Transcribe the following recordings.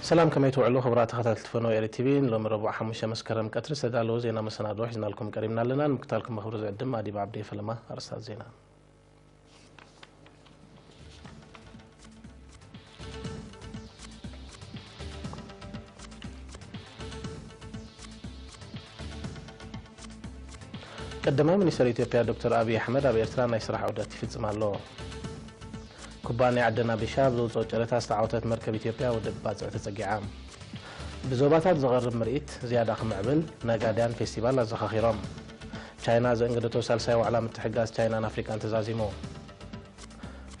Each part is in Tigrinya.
ሰላም፣ ከመይ ትውዕሉ ክቡራት ተኸታተልቲ ፈነወ ኤሪ ቲቪ? ንሎሚ ረቡዕ ሓሙሽተ መስከረም ቀትሪ ዝተዳለወ ዜና መሰናድኦ ሒዝናልኩም ቀሪብና ኣለና። ንምክታልኩም መኽብሪ ዝዕድም ኣዲብ ዓብዲ ፈለማ። ኣርእስታት ዜና። ቀዳማይ ሚኒስተር ኢትዮጵያ ዶክተር ኣብይ ኣሕመድ ኣብ ኤርትራ ናይ ስራሕ ዑደት ይፍጽም ኣሎ። ኩባንያ ዓደና ቢሻ ኣብ ዘውጽኦ ጨረታ ዝተዓወተት መርከብ ኢትዮጵያ ወደብ ባጽዕ ተጸጊዓ። ብዞባታት ዝቐርብ ምርኢት ዝያዳ ክምዕብል ነጋድያን ፌስቲቫል ኣዘኻኺሮም። ቻይና ዘእንገደቶ ሳልሳይ ዋዕላ ምትሕግጋዝ ቻይናን ኣፍሪቃን ተዛዚሙ።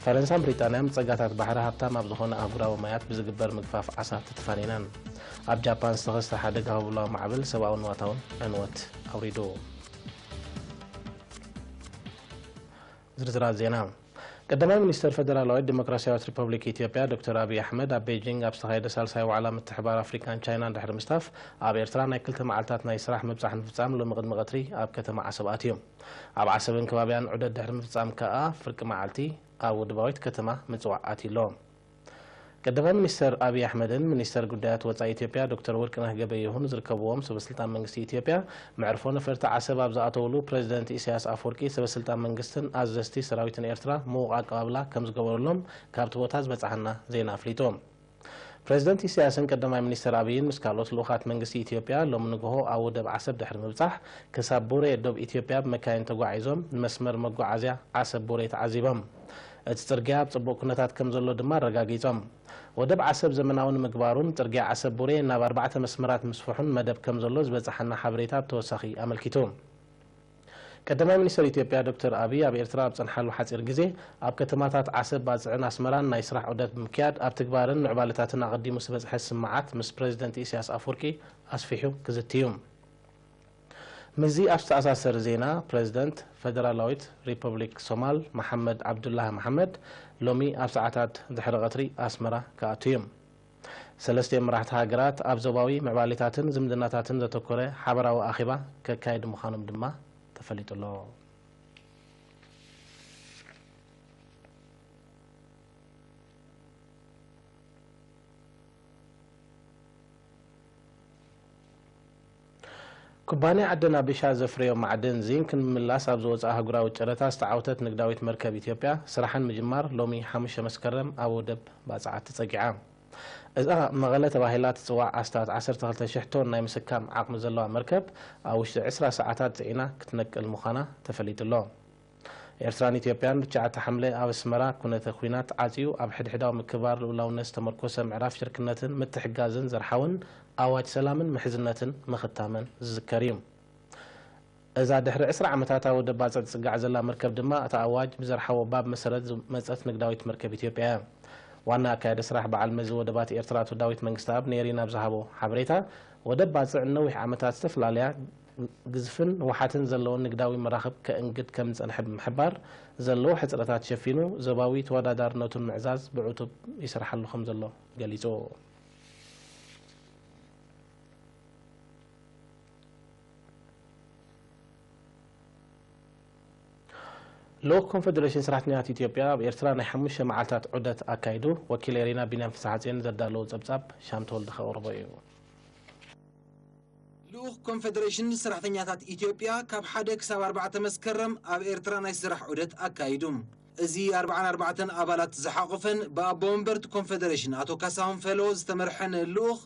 ፈረንሳን ብሪጣንያን ብጸጋታት ባሕሪ ሃብታም ኣብ ዝኾነ ኣህጉራዊ ማያት ብዝግበር ምግፋፍ ዓሳ ተተፋኒነን። ኣብ ጃፓን ዝተኸስተ ሓደ ጋህቡላዊ ማዕበል ሰብኣውን ንዋታውን ዕንወት ኣውሪዱ። ዝርዝራት ዜና። ቀዳማይ ሚኒስተር ፈደራላዊት ዲሞክራሲያዊት ሪፐብሊክ ኢትዮጵያ ዶክተር ኣብይ ኣሕመድ ኣብ ቤጂንግ ኣብ ዝተኻየደ ሳልሳይ ዋዕላ ምትሕባር ኣፍሪካን ቻይናን ድሕሪ ምስታፍ፣ ኣብ ኤርትራ ናይ ክልተ መዓልታት ናይ ስራሕ ምብጻሕ ንምፍጻም ሎሚ ቅድሚ ቀትሪ ኣብ ከተማ ዓሰብ ኣትዩ። ኣብ ዓሰብን ከባቢያን ዑደት ድሕሪ ምፍጻም ከኣ፣ ፍርቂ መዓልቲ ኣብ ውድባዊት ከተማ ምጽዋዕ ኣትዩ ኣሎ። ቀዳማይ ሚኒስተር ኣብይ ኣሕመድን ሚኒስተር ጉዳያት ወጻኢ ኢትዮጵያ ዶክተር ወርቅነህ ገበየሁን ዝርከብዎም ሰበስልጣን መንግስቲ ኢትዮጵያ፣ መዕርፎ ነፈርቲ ዓሰብ ኣብ ዝኣተውሉ፣ ፕረዚደንት ኢሳያስ ኣፈወርቂ፣ ሰበስልጣን መንግስትን ኣዘዝቲ ሰራዊትን ኤርትራ ምዉቕ ኣቀባብላ ከም ዝገበሩሎም ካብቲ ቦታ ዝበጻሓና ዜና ኣፍሊጡ። ፕረዚደንት ኢሳያስን ቀዳማይ ሚኒስተር ኣብይን ምስ ካልኦት ልኡኻት መንግስቲ ኢትዮጵያ ሎሚ ንግሆ ኣብ ወደብ ዓሰብ ድሕሪ ምብጻሕ፣ ክሳብ ቡሬ ዶብ ኢትዮጵያ ብመካይን ተጓዒዞም ንመስመር መጓዓዝያ ዓሰብ ቡሬ ተዓዚቦም። እቲ ጽርግያ ኣብ ጽቡቕ ኩነታት ከም ዘሎ ድማ ኣረጋጊጾም። ወደብ ዓሰብ ዘመናዊ ንምግባሩን ጽርግያ ዓሰብ ቡሬ ናብ ኣርባዕተ መስመራት ምስፍሑን መደብ ከም ዘሎ ዝበጻሓና ሓበሬታ ብተወሳኺ ኣመልኪቱ። ቀዳማይ ሚኒስተር ኢትዮጵያ ዶክተር ኣብይ ኣብ ኤርትራ ኣብ ጸንሓሉ ሓጺር ግዜ፣ ኣብ ከተማታት ዓሰብ፣ ባጽዕን ኣስመራን ናይ ስራሕ ዑደት ብምክያድ፣ ኣብ ትግባርን ምዕባለታትን ኣቐዲሙ ዝበጽሐ ስምዓት ምስ ፕረዚደንት ኢሳያስ ኣፈወርቂ ኣስፊሑ ክዝቲ እዩ። ምስዚ ኣብ ዝተኣሳሰር ዜና፣ ፕረዚደንት ፈደራላዊት ሪፐብሊክ ሶማል መሓመድ ዓብዱላሂ መሓመድ ሎሚ ኣብ ሰዓታት ድሕሪ ቀትሪ ኣስመራ ክኣቱ እዩ። ሰለስቲኦም መራሕቲ ሃገራት ኣብ ዞባዊ ምዕባሌታትን ዝምድናታትን ዘተኮረ ሓበራዊ ኣኼባ ከካይዱ ምዃኖም ድማ ተፈሊጡ ኣሎ። ኩባንያ ዓደና ቢሻ ዘፍረዮ ማዕድን ዚንክ ንምምላስ ኣብ ዝወፅኣ ኣህጉራዊ ጨረታ ዝተዓወተት ንግዳዊት መርከብ ኢትዮጵያ ስራሕን ምጅማር ሎሚ ሓሙሽተ መስከረም ኣብ ወደብ ባፅዓት ተፀጊዓ። እዛ መቐለ ተባሂላ ትፅዋዕ ኣስታት ዓሰርተ ክልተ ሽሕ ቶን ናይ ምስካም ዓቕሚ ዘለዋ መርከብ ኣብ ውሽጢ ዕስራ ሰዓታት ፅዒና ክትነቅል ምዃና ተፈሊጡ ኣሎ። ኤርትራን ኢትዮጵያን ብትሽዓተ ሓምለ ኣብ ኣስመራ ኩነተ ኲናት ዓጽዩ ኣብ ሕድሕዳዊ ምክብባር ልኡላውነት ዝተመርኮሰ ምዕራፍ ሽርክነትን ምትሕግጋዝን ዘርሓወን ኣዋጅ ሰላምን ምሕዝነትን ምኽታመን ዝዝከር እዩ። እዛ ድሕሪ ዕስራ ዓመታት ኣብ ወደብ ባጽዕ ትጽጋዕ ዘላ መርከብ ድማ እቲ ኣዋጅ ብዘርሓዎ ባብ መሰረት ዝመጸት ንግዳዊት መርከብ ኢትዮጵያ እያ። ዋና ኣካያዲ ስራሕ በዓል መዚ ወደባት ኤርትራ ኣቶ ዳዊት መንግስተኣብ ንኤሪና ኣብ ዝሃቦ ሓበሬታ፣ ወደብ ባጽዕ ንነዊሕ ዓመታት ዝተፈላለያ ግዝፍን ንውሓትን ዘለዎን ንግዳዊ መራኽብ ከእንግድ ከም ዝጸንሐ ብምሕባር፣ ዘለዎ ሕጽረታት ሸፊኑ ዞባዊ ተወዳዳርነቱ ንምዕዛዝ ብዕቱብ ይሰርሓሉ ከም ዘሎ ገሊጹ። ልኡኽ ኮንፈደሬሽን ሰራሕተኛታት ኢትዮጵያ ኣብ ኤርትራ ናይ ሓሙሽተ መዓልታት ዑደት ኣካይዱ። ወኪል ኤሪና ቢንያም ፍስሓጽዮን ዘዳለዎ ጸብጻብ ሻም ተወልደ ከቕርቦ እዩ። ልኡኽ ኮንፈደሬሽን ሰራሕተኛታት ኢትዮጵያ ካብ ሓደ ክሳብ ኣርባዕተ መስከረም ኣብ ኤርትራ ናይ ስራሕ ዑደት ኣካይዱ። እዚ ኣርባዓን ኣርባዕተን ኣባላት ዝሓቖፈን ብኣቦ ወንበር እቲ ኮንፈደሬሽን ኣቶ ካሳሁን ፈለዎ ዝተመርሐን ልኡኽ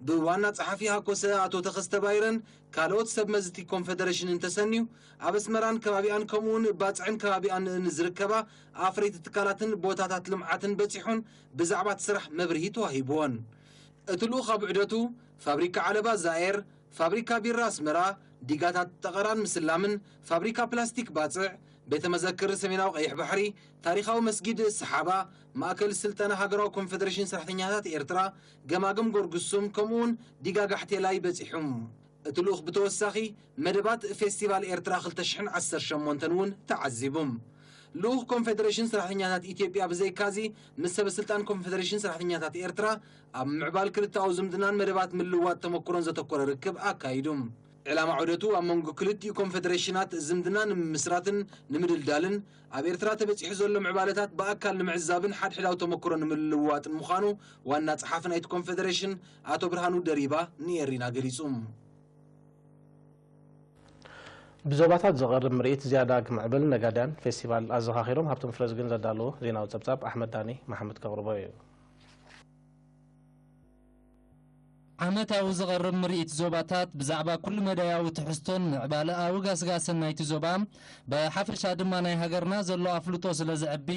ብዋና ጸሓፊ ሃኮሰ ኣቶ ተኸስተ ባይረን ካልኦት ሰብ መዚ እቲ ኮንፈደሬሽንን ተሰንዩ ኣብ ኣስመራን ከባቢኣን ከምኡውን ባጽዕን ከባቢኣን ንዝርከባ ኣፍረይቲ ትካላትን ቦታታት ልምዓትን በጺሑን ብዛዕባ እቲ ስራሕ መብርሂ ተዋሂብዎን። እቲ ልኡኽ ኣብ ዑደቱ ፋብሪካ ዓለባ ዛኤር፣ ፋብሪካ ቢራ ኣስመራ፣ ዲጋታት ጠቐራን ምስላምን፣ ፋብሪካ ፕላስቲክ ባጽዕ፣ ቤተ መዘክር ሰሜናዊ ቀይሕ ባሕሪ፣ ታሪኻዊ መስጊድ ሰሓባ፣ ማእከል ስልጠና ሃገራዊ ኮንፈደሬሽን ሰራሕተኛታት ኤርትራ፣ ገማግም ጎርጉሱም ከምኡውን ዲጋ ጋሕቴላይ በጺሑ። እቲ ልኡኽ ብተወሳኺ መደባት ፌስቲቫል ኤርትራ ክልተ ሽሕን ዓሰርተ ሸሞንተን እውን ተዓዚቡ። ልኡኽ ኮንፌደሬሽን ሰራሕተኛታት ኢትዮጵያ ብዘይካዚ፣ ምስ ሰበ ስልጣን ኮንፌደሬሽን ሰራሕተኛታት ኤርትራ ኣብ ምዕባል ክልተኣዊ ዝምድናን መደባት ምልውዋጥ ተመኩሮን ዘተኮረ ርክብ ኣካይዱ። ዕላማ ዑደቱ ኣብ መንጎ ክልቲኡ ኮንፈደሬሽናት ዝምድና ንምምስራትን ንምድልዳልን፣ ኣብ ኤርትራ ተበጺሑ ዘሎ ምዕባለታት ብኣካል ንምዕዛብን ሓድሕዳዊ ተመክሮ ንምልውዋጥን ምዃኑ ዋና ጸሓፊ ናይቲ ኮንፈደሬሽን ኣቶ ብርሃኑ ደሪባ ንኤሪና ገሊጹ። ብዞባታት ዝቐርብ ምርኢት ዝያዳ ክምዕብል ነጋድያን ፌስቲቫል ኣዘኻኺሮም። ሃብቶም ፍረዝግን ዘዳለዎ ዜናዊ ጸብጻብ ኣሕመድ ዳኒ መሓመድ ከቕርቦ እዩ። ዓመታዊ ዝቐርብ ምርኢት ዞባታት ብዛዕባ ኩሉ መዳያዊ ትሕዝቶን ምዕባለኣዊ ጋስጋስን ናይቲ ዞባ፣ ብሓፈሻ ድማ ናይ ሃገርና ዘሎ ኣፍልጦ ስለ ዘዕቢ፣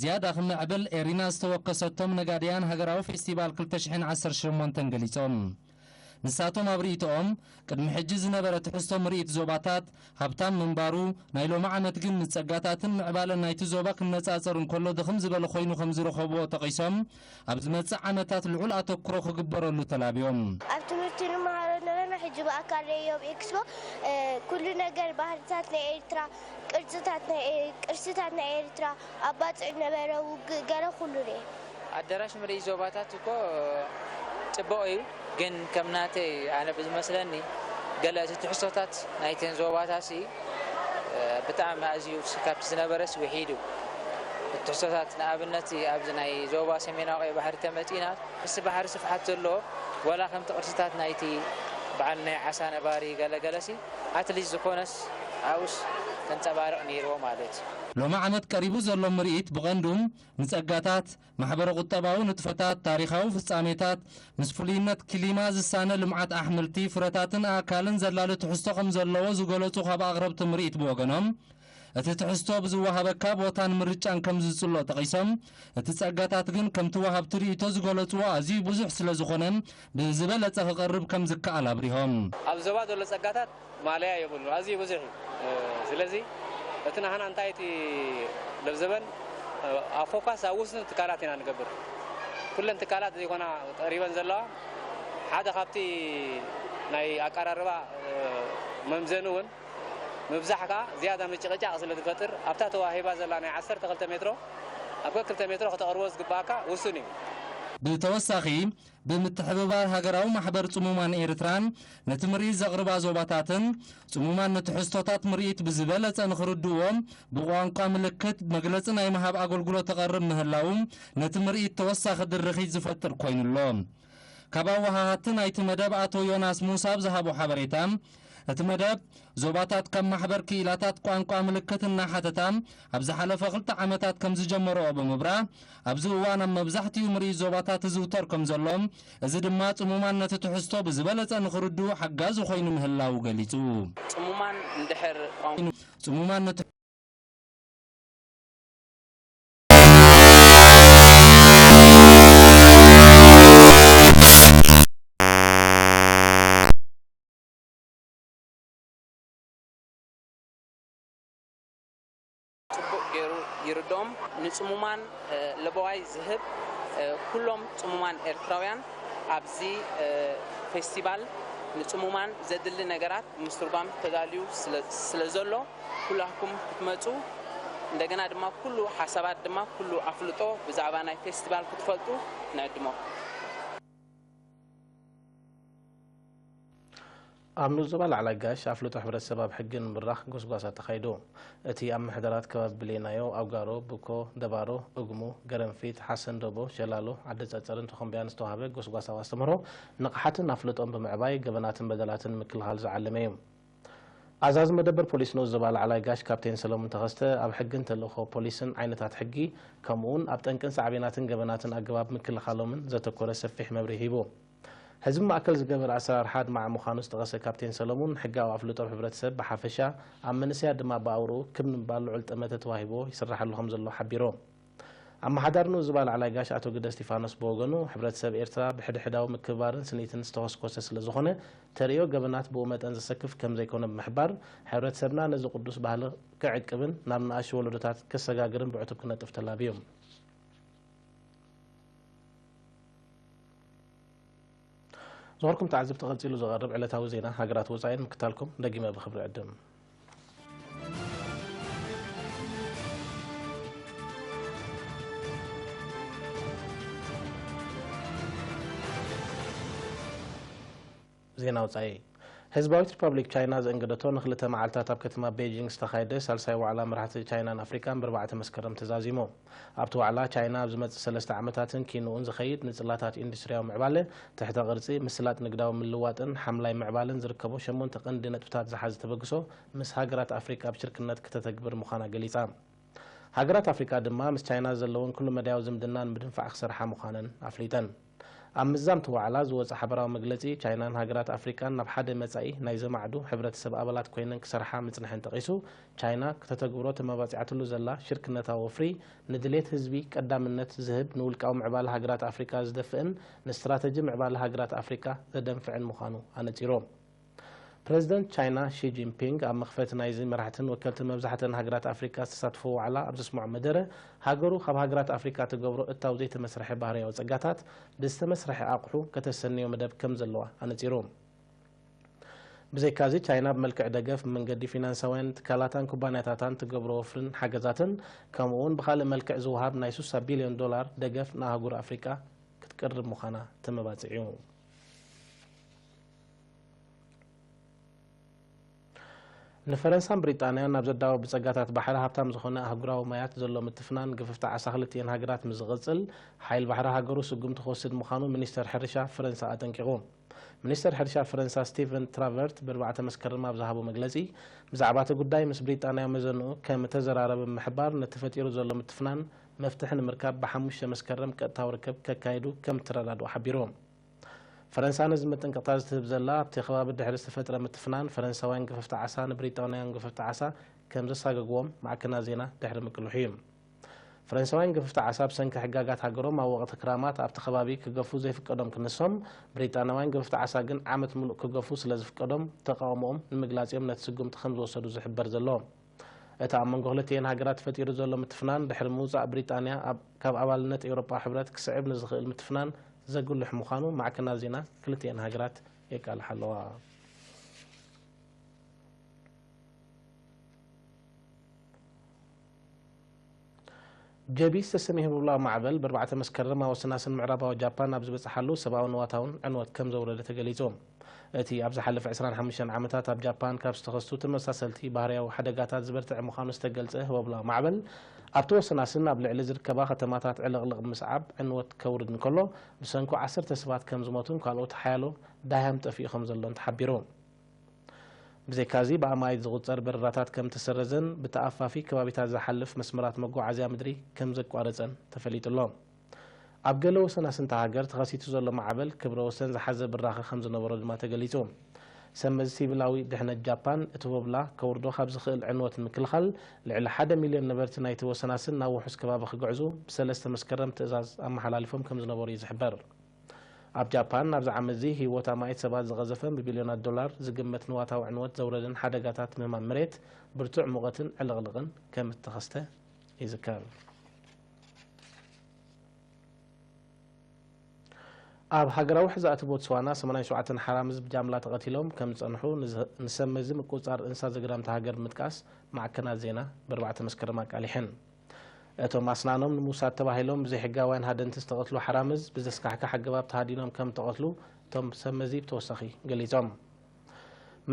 ዝያዳ ክምዕብል ኤሪና ዝተወከሰቶም ነጋድያን ሃገራዊ ፌስቲቫል ክልተ ሽሕን ዓሰርተ ሸሞንተን ገሊጾም። ንሳቶም ኣብ ርእይቶኦም፣ ቅድሚ ሕጂ ዝነበረ ትሕዝቶ ምርኢት ዞባታት ሃብታም ምንባሩ፣ ናይ ሎሚ ዓመት ግን ንጸጋታትን ምዕባለን ናይቲ ዞባ ክነጻጸር እንከሎ ድኽም ዝበለ ኮይኑ ከም ዝረኸብዎ ጠቒሶም፣ ኣብ ዝመጽእ ዓመታት ልዑል ኣተኩሮ ክግበረሉ ተላብዮም። ኣብ ትምህርቲ ንመሃሮ ነበርና፣ ሕጂ ብኣካል ርእዮም ኤክስፖ፣ እ፣ ኩሉ ነገር ባህልታት ናይ ኤርትራ፣ ቅርጽታት ናይ ኤ-፣ ቅርስታት ናይ ኤርትራ፣ ኣብ ባጽዕ ነበረ ውግእ፣ ገለ ኩሉ ርኤ። ኣዳራሽ ምርኢት ዞባታት እኮ ጽቡቕ እዩ፣ ግን ከም ናተይ ኣነ ብዝመስለኒ ገለ እቲ ትሕዝቶታት ናይተን ዞባታሲ፣ እ፣ ብጣዕሚ ኣዝዩ ካብቲ ዝነበረስ ውሒዱ። እቲ ትሕዝቶታት ንኣብነት ኣብዚ ናይ ዞባ ሰሜናዊ ቀይ ባሕሪ ተመጺና፣ ምስ ባሕሪ ስፍሓት ዘለዎ ዋላ ከምቲ ቅርስታት ናይቲ በዓል ናይ ዓሳ ነባሪ ገለገለሲ ኣትሊስት ዝኾነስ ኣብኡስ ከንጸባርቕ ነይርዎ ማለት እዩ። ሎሚ ዓመት ቀሪቡ ዘሎ ምርኢት ብቐንዱ ንጸጋታት፣ ማሕበረ ቁጠባዊ ንጥፈታት፣ ታሪኻዊ ፍጻሜታት፣ ምስ ፍሉይነት ክሊማ ዝሳነ ልምዓት ኣሕምልቲ፣ ፍረታትን ኣእካልን ዘላሊ ትሕዝቶ ከም ዘለዎ ዝገለጹ ካብ ኣቕረብቲ ምርኢት ብወገኖም፣ እቲ ትሕዝቶ ብዝወሃበካ ቦታን ምርጫን ከም ዝጽሎ ጠቒሶም፣ እቲ ጸጋታት ግን ከምቲ ወሃብቲ ርእይቶ ዝገለጽዎ ኣዝዩ ብዙሕ ስለ ዝኾነ ብዝበለጸ ክቐርብ ከም ዝከኣል ኣብሪሆም። ኣብ ዞባ ዘሎ ጸጋታት ማለያ የብሉን፣ ኣዝዩ ብዙሕ እዩ። እ፣ ስለዚ እቲ ናህና እንታይ እቲ ለብዘበን፣ እ፣ ኣብ ፎካስ ኣብ ውስን ትካላት ኢና ንገብር። ኩለን ትካላት ዘይኮና ቀሪበን ዘለዋ ሓደ ካብቲ ናይ ኣቀራርባ፣ እ፣ መምዘኒ እውን ምብዛሕ ከኣ ዝያዳ ምጭቕጫቕ ስለ ዝፈጥር ኣብታ ተዋሂባ ዘላ ናይ ዓሰርተ ክልተ ሜትሮ ኣብ ክልተ ሜትሮ ከተቕርቦ ዝግባኣካ ውሱን እዩ። ብተወሳኺ ብምትሕብባር ሃገራዊ ማሕበር ጽሙማን ኤርትራን ነቲ ምርኢት ዘቕርባ ዞባታትን ጽሙማን ንትሕዝቶታት ምርኢት ብዝበለጸ ንኽርድእዎ ብቋንቋ ምልክት መግለጺ ናይ ምሃብ ኣገልግሎት ተቐርብ ምህላዉ ነቲ ምርኢት ተወሳኺ ድርኺት ዝፈጥር ኮይኑ ኣሎ። ካብ ኣወሃሃድቲ ናይቲ መደብ ኣቶ ዮናስ ሙሳ ኣብ ዝሃቦ ሓበሬታ፣ እቲ መደብ ዞባታት ካብ ማሕበር ክኢላታት ቋንቋ ምልክት እናሓተታ ኣብ ዝሓለፈ ክልተ ዓመታት ከም ዝጀመረኦ ብምብራህ፣ ኣብዚ እዋን ኣብ መብዛሕትኡ ምርኢት ዞባታት ዝዝውተር ከም ዘሎ፣ እዚ ድማ ጽሙማን ነቲ ትሕዝቶ ብዝበለጸ ንኽርድኡ ሓጋዚ ኮይኑ ምህላዉ ገሊጹ። ጽሙማን እንድሕር ቋንቋ ጽሙማን ነቲ ጽቡቕ ገይሩ ይርድኦም። ንጽሙማን፣ እ፣ ለበዋይ ዝህብ፣ እ፣ ኩሎም ጽሙማን ኤርትራውያን ኣብዚ፣ እ፣ ፌስቲቫል ንጽሙማን ዘድሊ ነገራት ምስትርጓም ተዳልዩ ስለ፣ ስለ ዘሎ ኩላኩም ክትመጹ፣ እንደገና ድማ ኩሉ ሓሳባት ድማ ኩሉ ኣፍልጦ ብዛዕባ ናይ ፌስቲቫል ክትፈልጡ ንዕድሞ። ኣብ ንኡስ ዞባ ላዕላይ ጋሽ ኣፍልጦ ሕብረተሰብ ኣብ ሕጊ ንምብራኽ ጎስጓሳት ተኻይዱ። እቲ ኣብ ምሕደራት ከባቢ ብሌናዮ፣ ኣብ ጋሮ፣ ብኮ፣ ደባሮ፣ እጉሙ፣ ገረንፊት፣ ሓሰን ደቦ፣ ሸላሎ፣ ዓዲ ጸጸርን ተኾምቢያን ዝተዋህበ ጎስጓሳዊ ኣስተምህሮ ንቕሓትን ኣፍልጦን ብምዕባይ ገበናትን በደላትን ንምክልኻል ዝዓለመ እዩ። ኣዛዚ መደበር ፖሊስ ንኡስ ዞባ ላዕላይ ጋሽ ካፕቴን ሰለሙን ተኸስተ ኣብ ሕግን ተልእኾ ፖሊስን ዓይነታት ሕጊ ከምኡውን ኣብ ጠንቅን ሳዕቤናትን ገበናትን ኣገባብ ምክልኻሎምን ዘተኮረ ሰፊሕ መብርሂ ሂቡ። ህዝቢ ማእከል ዝገበረ ኣሰራርሓ ኣድማዒ ምዃኑ ዝጠቐሰ ካፕቴን ሰለሙን፣ ሕጋዊ ኣፍልጦ ኣብ ሕብረተሰብ ብሓፈሻ፣ ኣብ መንእሰያት ድማ ብኣውርኡ ክብ ንምባል ልዑል ጠመተ ተዋሂብዎ ይስራሓሉ ከም ዘሎ ሓቢሩ። ኣመሓዳሪ ንኡስ ዞባ ላዕላይ ጋሽ ኣቶ ግደ እስቲፋኖስ ብወገኑ፣ ሕብረተሰብ ኤርትራ ብሕድሕዳዊ ምክብባርን ስኒትን ዝተኾስኮሰ ስለ ዝኾነ፣ ተርእዮ ገበናት ብኡ መጠን ዘሰክፍ ከም ዘይኮነ ብምሕባር፣ ሕብረተሰብና ነዚ ቅዱስ ባህሊ ክዕቅብን ናብ ንኣሽቱ ወለዶታት ከሰጋግርን ብዕቱብ ክነጥፍ ተላብዩ። ዝኸበርኩም ተዓዘብቲ፣ ቀጺሉ ዝቐርብ ዕለታዊ ዜና ሃገራት ወጻኢን ምክታልኩም ደጊመ ብኽብሪ ዕድም። ዜና ወጻኢ። ህዝባዊት ሪፐብሊክ ቻይና ዘእንገደቶ ንክልተ መዓልታት ኣብ ከተማ ቤጂንግ ዝተኻየደ ሳልሳይ ዋዕላ መራሕቲ ቻይናን ኣፍሪቃን ብኣርባዕተ መስከረም ተዛዚሙ። ኣብቲ ዋዕላ፣ ቻይና ኣብ ዝመጽእ ሰለስተ ዓመታትን ኪንኡን ዝኸይድ ንጽላታት ኢንዱስትሪያዊ ምዕባለ፣ ትሕተ ቅርጺ፣ ምስላጥ ንግዳዊ ምልዋጥን ሓምላይ ምዕባለን ዝርከቦ ሸሞንተ ቀንዲ ነጥብታት ዝሓዘ ተበግሶ ምስ ሃገራት ኣፍሪቃ ብሽርክነት ክተተግብር ምዃና ገሊጻ። ሃገራት ኣፍሪቃ ድማ ምስ ቻይና ዘለወን ኩሉ መዳያዊ ዝምድና ንምድንፋዕ ክሰርሓ ምዃነን ኣፍሊጠን። ኣብ ምዛምቲ ዋዕላ ዝወጸ ሓበራዊ መግለጺ፣ ቻይናን ሃገራት ኣፍሪቃን ናብ ሓደ መጻኢ ናይ ዘማዕዱ ሕብረተሰብ ኣባላት ኮይነን ክሰርሓ ምጽንሐን ጠቒሱ፣ ቻይና ክተተግብሮ ተመባጺዓትሉ ዘላ ሽርክነታዊ ወፍሪ፣ ንድሌት ህዝቢ ቀዳምነት ዝህብ፣ ንውልቃዊ ምዕባለ ሃገራት ኣፍሪቃ ዝደፍእን ንስትራተጂ ምዕባለ ሃገራት ኣፍሪቃ ዘደንፍዕን ምዃኑ ኣነጺሩ። ፕረዚደንት ቻይና ሺ ጂንፒንግ ኣብ መኽፈቲ ናይዚ መራሕትን ወከልትን መብዛሕተን ሃገራት ኣፍሪቃ ዝተሳትፎ ዋዕላ ኣብ ዘስምዖ መደረ፣ ሃገሩ ካብ ሃገራት ኣፍሪቃ ትገብሮ እታው ዘይተመስርሐ ባህርያዊ ጸጋታት ብዝተመስርሐ ኣቕሑ ከተሰንዮ መደብ ከም ዘለዋ ኣነጺሩ። ብዘይካዚ፣ ቻይና ብመልክዕ ደገፍ ብመንገዲ ፊናንሳውያን ትካላታን ኩባንያታታን ትገብሮ ወፍርን ሓገዛትን፣ ከምኡ'ውን ብኻልእ መልክዕ ዝወሃብ ናይ ሱሳ ቢልዮን ዶላር ደገፍ ንኣህጉር ኣፍሪቃ ክትቅርብ ምዃና ተመባጺዑ። ንፈረንሳን ብሪጣንያን ናብ ዘዳወብ ብጸጋታት ባሕሪ ሃብታም ዝኾነ ኣህጉራዊ ማያት ዘሎ ምትፍናን ግፍፍቲ ዓሳ ክልቲኤን ሃገራት ምስ ዝቕጽል፣ ሓይል ባሕሪ ሃገሩ ስጉምቲ ክወስድ ምዃኑ ሚኒስተር ሕርሻ ፈረንሳ ኣጠንቂቑ። ሚኒስተር ሕርሻ ፈረንሳ ስቲቨን ትራቨርት ብኣርባዕተ መስከረም ኣብ ዝሃቦ መግለጺ፣ ብዛዕባ እቲ ጉዳይ ምስ ብሪጣንያዊ መዘንኡ ከም እተዘራረበ ብምሕባር፣ ነቲ ፈጢሩ ዘሎ ምትፍናን መፍትሒ ንምርካብ ብሓሙሽተ መስከረም ቀጥታዊ ርክብ ከካይዱ ከም እተረዳድኡ ሓቢሩ። ፈረንሳ ነዚ መጠንቀቕታ ዝትህብ ዘላ፣ ኣብቲ ከባቢ ድሕሪ ዝተፈጥረ ምትፍናን፣ ፈረንሳውያን ገፈፍቲ ዓሳ ንብሪጣንያውያን ገፈፍቲ ዓሳ ከም ዘሳገግዎም ማዕከናት ዜና ድሕሪ ምቅልሑ እዩ። ፈረንሳውያን ገፈፍቲ ዓሳ ብሰንኪ ሕጋጋት ሃገሮም ኣብ ወቕቲ ክራማት ኣብቲ ከባቢ ክገፉ ዘይፍቀዶም ክንሶም፣ ብሪጣንያውያን ገፈፍቲ ዓሳ ግን ዓመት ምሉእ ክገፉ ስለ ዝፍቀዶም፣ ተቓውሞኦም ንምግላጽ እዮም ነቲ ስጉምቲ ከም ዝወሰዱ ዝሕበር ዘሎ። እቲ ኣብ መንጎ ክልቲኤን ሃገራት ተፈጢሩ ዘሎ ምትፍናን፣ ድሕሪ ምውጻእ ብሪጣንያ ኣብ፣ ካብ ኣባልነት ኤውሮጳ ሕብረት ክስዕብ ንዝኽእል ምትፍናን ዘጉልሕ ምዃኑ ማዕከናት ዜና ክልቲኤን ሃገራት የቃልሓ ኣለዋ። ጀቢ ዝተሰምየ ህቦብላዊ ማዕበል ብኣርባዕተ መስከረም ኣብ ወሰናስን ምዕራባዊ ጃፓን ኣብ ዝበጽሓሉ ሰብኣውን ንዋታውን ዕንወት ከም ዘውረደ ተገሊጹ። እቲ ኣብ ዝሓለፈ ዕስራን ሓሙሽተን ዓመታት ኣብ ጃፓን ካብ ዝተኸስቱ ተመሳሰልቲ ባህርያዊ ሓደጋታት ዝበርትዐ ምዃኑ ዝተገልጸ ህቦብላዊ ማዕበል፣ ኣብቲ ወሰናስን ኣብ ልዕሊ ዝርከባ ከተማታት ዕልቕልቕ ብምስዓብ ዕንወት ከውርድ እንከሎ፣ ብሰንኩ ዓሰርተ ሰባት ከም ዝሞቱን ካልኦት ሓያሎ ዳህያም ጠፊኡ ከም ዘሎን ተሓቢሩ። ብዘይካዚ፣ ብኣማኢት ዝቑጸር በረራታት ከም እተሰረዘን ብተኣፋፊ ከባቢታት ዝሓልፍ መስመራት መጓዓዝያ ምድሪ ከም ዘቋረጸን ተፈሊጡ ኣሎ። ኣብ ገለ ወሰናስንቲ ሃገር ተኸሲቱ ዘሎ ማዕበል ክብረ ወሰን ዝሓዘ ብራኸ ከም ዝነበሮ ድማ ተገሊጹ። ሰብ መዚ ሲቪላዊ ድሕነት ጃፓን፣ እቲ ቦብላ ከውርዶ ካብ ዝኽእል ዕንወት ንምክልኻል፣ ልዕሊ ሓደ ሚልዮን ነበርቲ ናይቲ ወሰናስን ናብ ውሑስ ከባቢ ክግዕዙ ብሰለስተ መስከረም ትእዛዝ ኣመሓላሊፎም ከም ዝነበሩ እዩ ዝሕበር። ኣብ ጃፓን፣ ናብዚ ዓመት እዚ ህይወት ኣማኢት ሰባት ዝቐዘፈን ብቢልዮናት ዶላር ዝግመት ንዋታዊ ዕንወት ዘውረደን ሓደጋታት ምህማም መሬት፣ ብርቱዕ ሙቐትን ዕልቕልቕን ከም እተኸስተ ይዝከር። ኣብ ሃገራዊ ሕዛእቲ ቦትስዋና፣ ሰማንያን ሸውዓተን ሓራምዝ ብጃምላ ተቐቲሎም ከም ዝጸንሑ ንዝ-፣ ንሰብ መዚ ምቁጽጻር እንስሳ ዘገዳም እታ ሃገር ብምጥቃስ፣ ማዕከናት ዜና ብኣርባዕተ መስከረም ኣቃሊሐን። እቶም ኣስናኖም ንምውሳድ ተባሂሎም ብዘይሕጋውያን ሃደንቲ ዝተቐትሉ ሓራምዝ፣ ብዘስካሕክሕ ኣገባብ ተሃዲኖም ከም እተቐትሉ እቶም ሰብ መዚ ብተወሳኺ ገሊጾም።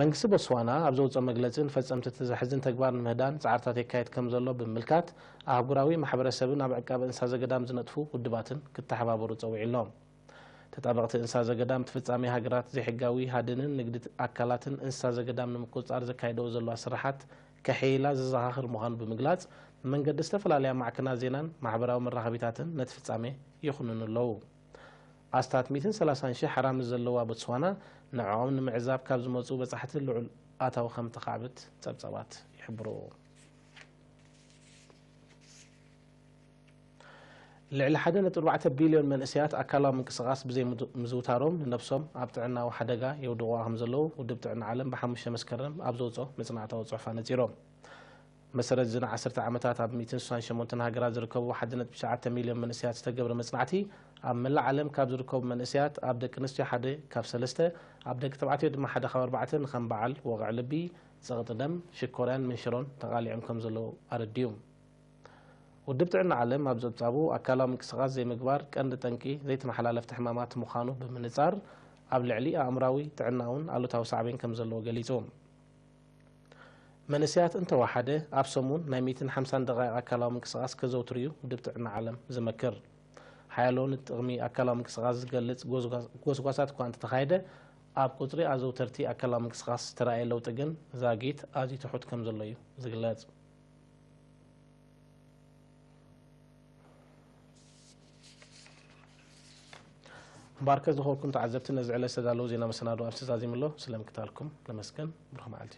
መንግስቲ ቦትስዋና ኣብ ዘውጽኦ መግለጺ፣ ንፈጸምቲ እቲ ዘሕዝን ተግባር ንምህዳን ጻዕርታት የካይድ ከም ዘሎ ብምምልካት፣ ኣህጉራዊ ማሕበረሰብን ኣብ ዕቃበ እንስሳ ዘገዳም ዝነጥፉ ውድባትን ክተሓባበሩ ጸዊዑ ኣሎ። ተጣበቕቲ እንስሳ ዘገዳም፣ እቲ ፍጻሜ ሃገራት ዘይሕጋዊ ሃድንን ንግዲ ኣካላትን እንስሳ ዘገዳም ንምቁጽጻር ዘካይደኦ ዘለዋ ስርሓት ከሐይላ ዘዘኻኽር ምዃኑ ብምግላጽ፣ ብመንገዲ ዝተፈላለያ ማዕከናት ዜናን ማሕበራዊ መራኸቢታትን ነቲ ፍጻሜ ይኹንኑ ኣለዉ። ኣስታት ሚእትን ሰላሳን ሽሕ ሓራምዝ ዘለዋ ቦትስዋና፣ ንዕኦም ንምዕዛብ ካብ ዝመጹ በጻሕቲ ልዑል ኣታዊ ከም እተኻዕብት ጸብጻባት ይሕብሩ። ልዕሊ ሓደ ነጥቢ ኣርባዕተ ቢልዮን መንእሰያት ኣካላዊ ምንቅስቓስ ብዘይምዝውታሮም ንነብሶም ኣብ ጥዕናዊ ሓደጋ የውድቑዋ ከም ዘለዉ ውድብ ጥዕና ዓለም ብሓሙሽተ መስከረም ኣብ ዘውጽኦ መጽናዕታዊ ጽሑፍ ኣነጺሮም። መሰረት እዚ ንዓሰርተ ዓመታት ኣብ ሚእትን ስሳን ሸሞንተን ሃገራት ዝርከቡ ሓደ ነጥቢ ትሽዓተ ሚልዮን መንእሰያት ዝተገብረ መጽናዕቲ፣ ኣብ መላእ ዓለም ካብ ዝርከቡ መንእሰያት ኣብ ደቂ ኣንስትዮ ሓደ ካብ ሰለስተ፣ ኣብ ደቂ ተባዕትዮ ድማ ሓደ ካብ ኣርባዕተ ንከም በዓል ወቕዒ ልቢ፣ ጸቕጢ ደም፣ ሽኮርያን ምንሽሮን ተቓሊዖም ከም ዘለዉ ኣረዲኡ። ውድብ ጥዕና ዓለም ኣብ ጸብጻቡ፣ ኣካላዊ ምንቅስቓስ ዘይምግባር ቀንዲ ጠንቂ ዘይተመሓላለፍቲ ሕማማት ምዃኑ ብምንጻር፣ ኣብ ልዕሊ ኣእምራዊ ጥዕና እውን ኣሉታዊ ሳዕቤን ከም ዘለዎ ገሊጹ። መንእሰያት እንተወሓደ ኣብ ሰሙን ናይ ሚእትን ሓምሳን ደቓይቕ ኣካላዊ ምንቅስቓስ ከዘውትሩ እዩ ውድብ ጥዕና ዓለም ዝመክር። ሓያሎ ንጥቕሚ ኣካላዊ ምንቅስቓስ ዝገልጽ ጎስጓስ- ጎስጓሳት እኳ እንተተኻየደ፣ ኣብ ቁጽሪ ኣዘውተርቲ ኣካላዊ ምንቅስቓስ ዝተራእየ ለውጢ ግን ዛጊት ኣዝዩ ትሑት ከም ዘሎ እዩ ዝግለጽ። ባርከ ዝኾንኩም ተዓዘብቲ፣ ነዚ ዕለት ዝተዳለዉ ዜና መሰናዶ ኣብዚ ተዛዚሙ ኣሎ። ስለምክታልኩም ነመስግን። ብሩኽ መዓልቲ።